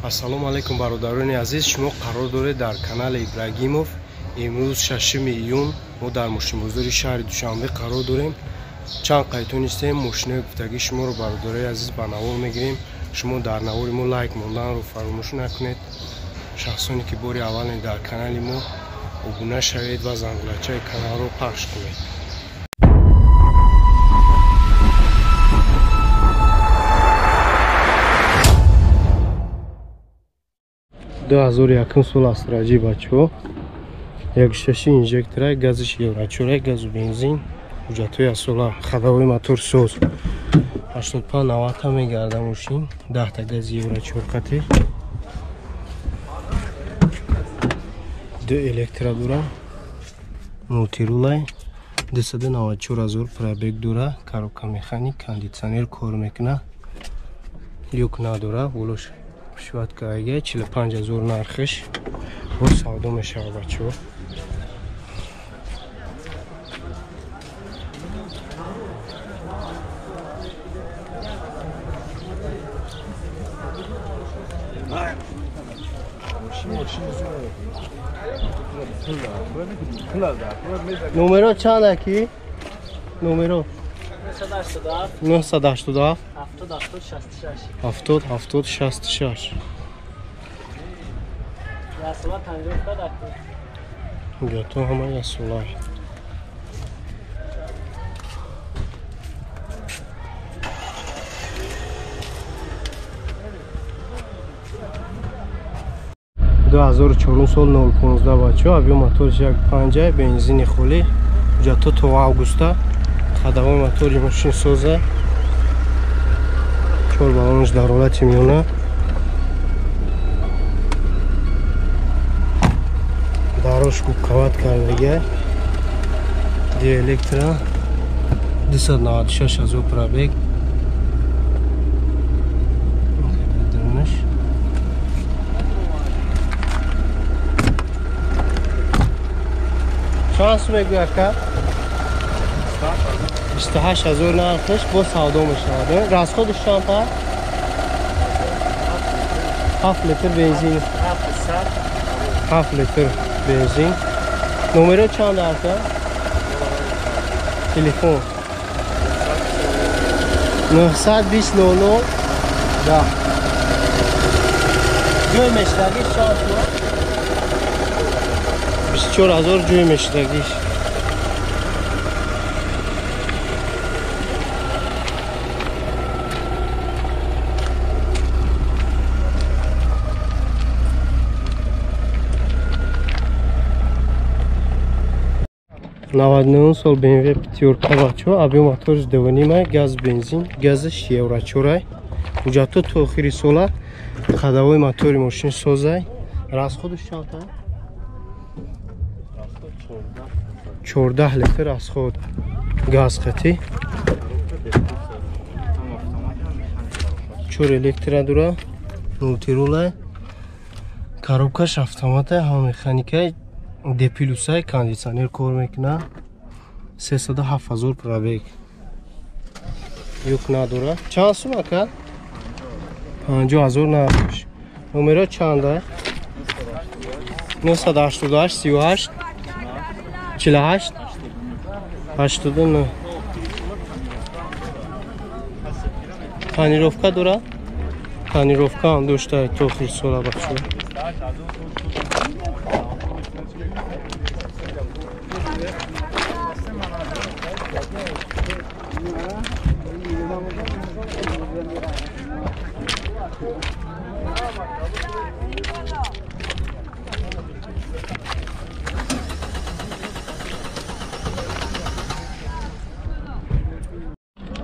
Ассалому алайкум бародарони азиз, шумо қарор доред дар канали Ибрагимов. Имрӯз 6 июн мо дар мошинбозори шаҳри Душанбе қарор дорем. Чанд қайтонистем мошинои гуфтагии шуморо бародарои азиз ба навор мегирем. Шумо дар навори мо лайк монданро фаромӯш накунед. Шахсоне ки бори аввале дар канали мо обуна шавед ва зангулачаи каналро пахш кунед. Ду ҳазору якум сол астраҷи бачаҳо, якшаши инжекторай, газиш еврочорай, газу бензин, ҳуҷҷатҳои асола, ходовой мотор соз, 85-90 мегарда мошин, 10та гази еврочор қати, ду электро дора, мултирулай, 294 ҳазор пробег дора, коробка механик, кондитсионер кор мекуна, люк надора, болош шватка айга, 45 ҳазор нархиш, бо савдо мешава бачаҳо. Номеро чанд аки? Номеро 987 70 70 66. Ҳуҷҷатҳо ҳама ясолай. Ду ҳазору чорум сол 015 бачаҳо, объем моториш 1.5, бензини холӣ, ҳуҷҷатҳо то августа, ходовой мотори мошин соза, чор баллонаш дар ҳолати миёна, дарош губкават кардага, ди электро, 296 ҳазор пробег. Чанд сум мегӯяд ака? 28 ҳазор нархиш, бо савдо мешавад. Расходиш чанд па? 7 литр бензин. 7 литр бензин. Номеро чанд ака? Телефон 920 00 10. Ҷой мешидагиш чанд сум? 24 ҳазор ҷой мешидагиш. Наваду нӯҳум сол BMW пятёрка бачаҳо, объем моториш 2.5, газ бензин, газиш еврочорай, ҳуҷҷатҳо то охири сола, ходовой мотори мошин созай. Расходиш чанд та? 14 литр расход, газ қатӣ, чор электро дора, мултирулай, коробкаш автоматай, ҳама механикай, депилусай, кондитсионер кор мекуна, 307 ҳазор пробег, юк надора. Чанд сум ака? 50 ҳазор нархиш. Номеро чанда? 988 38 48 89. Тонировка дора? Тонировка ҳам дошта то охири сола бачаҳо.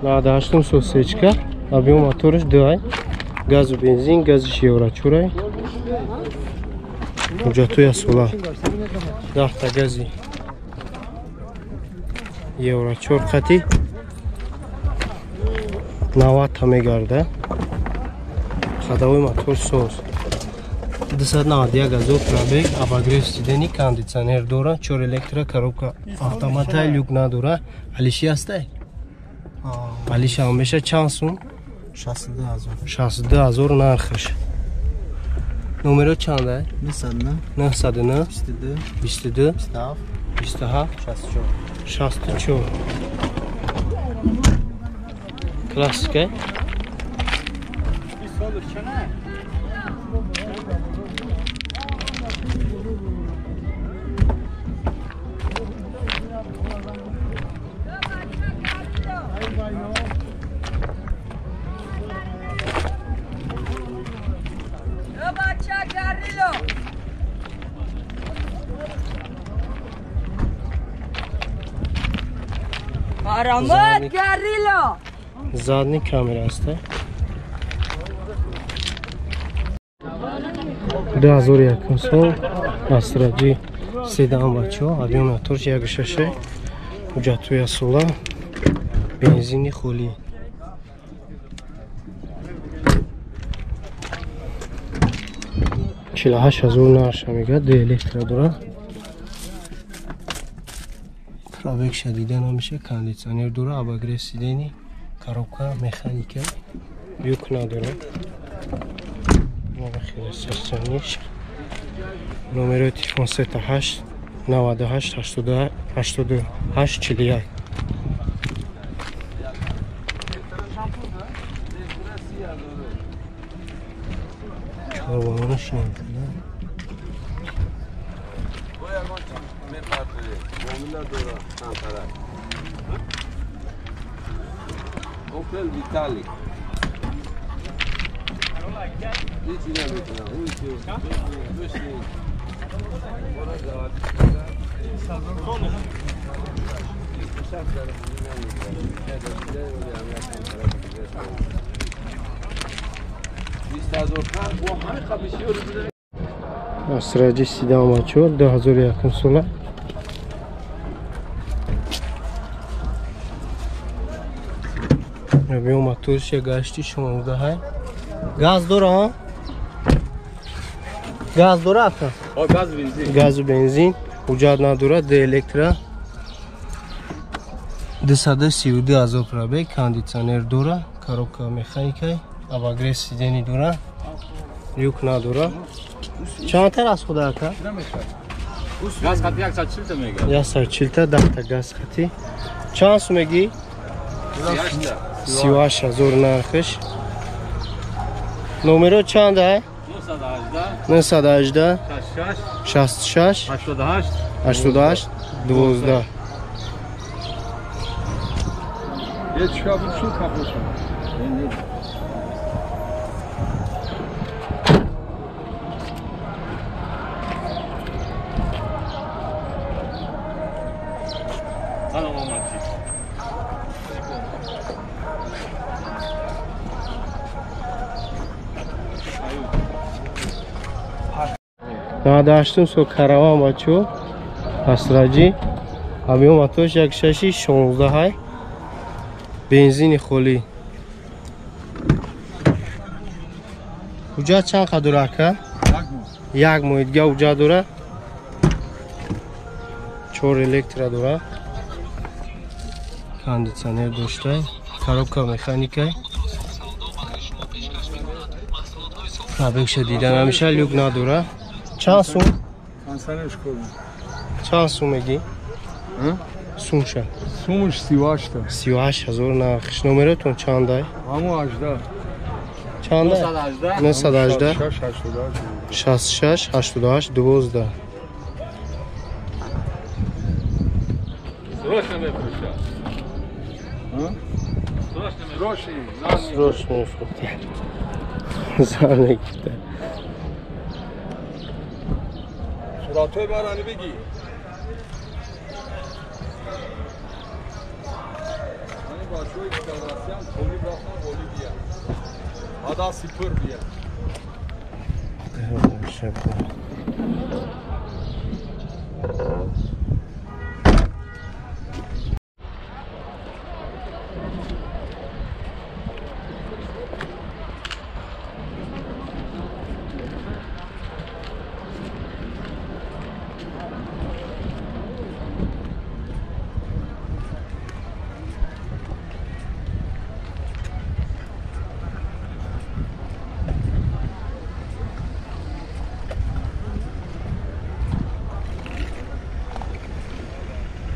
98 сол сечка, объем моториш 2, газу бензин, газиш еврочорай, ҳуҷҷатҳои асола, 10та гази еврочор қати, 90та мегарда, ходовой мотор соз, 291 ҳазор пробег, обогрев сидени, кондитсионер дора, чор электро, коробка автоматай, люк надора. Алиши ҳастай? Алиша меша чанд сум? 62 ҳазор. 62 ҳазор нархиш. Номеро чанд? 909 909 22 22 27 27 64 64. Классика. Задний камера аст. 2001 сол Астра G седан бачо, объем моторш 1.6, ҳуҷҷатҳои асола, бензини холӣ. 48,000 нарша мегӯяд, ду электро дорад. Пробегша дида намеша, кондитсионер дора, обогрев сидений, коробка механика, люк надорад. Номерои телефон 38 98 88 41. Чорбоно шинем. Opel Vitali. Астра G седан бачо 2001 сола. Объем моторш гашти 16. Газ дора? Газ дора ака? Газ бензин. Газу бензин. Ҳуҷҷат надорад, ду электро. 232,000 пробег, кондитсионер дора, коробка механика, обогрев сидений дора, люк надора. Чанд аз худа ака? Газ хати 140 та мегӯяд. 140 та, 10 та газ хати. Чанд сум мегӣ? 38,000 нархиш. Номеро чанд ай? 918 66 88 88 12. 98 сол караван бачо Астра G, объем моторш 1.6 16, бензини холӣ. Ҳуҷҷат чанд қа дора ака? Як моҳ дига ҳуҷҷат дора. 4 электро дора. Кондитсионер дошта, коробка механика. Пробегша дида намеша, люк надора. Чанд сум? Чанд сум мегӣ? Сумша. Сумш 38 та. 38,000 нархш. Номеротон чанд ай? Ҳамо 18. Чанд ай? 918 66 88 12. Срочно мефурӯшад. Срочно мефурӯшад. Зан мегирад. Суратҳои барани бигӣ. Ани бачаҳои дар Россиям толиб рафтан ғолиб бия. Ада сипир бия.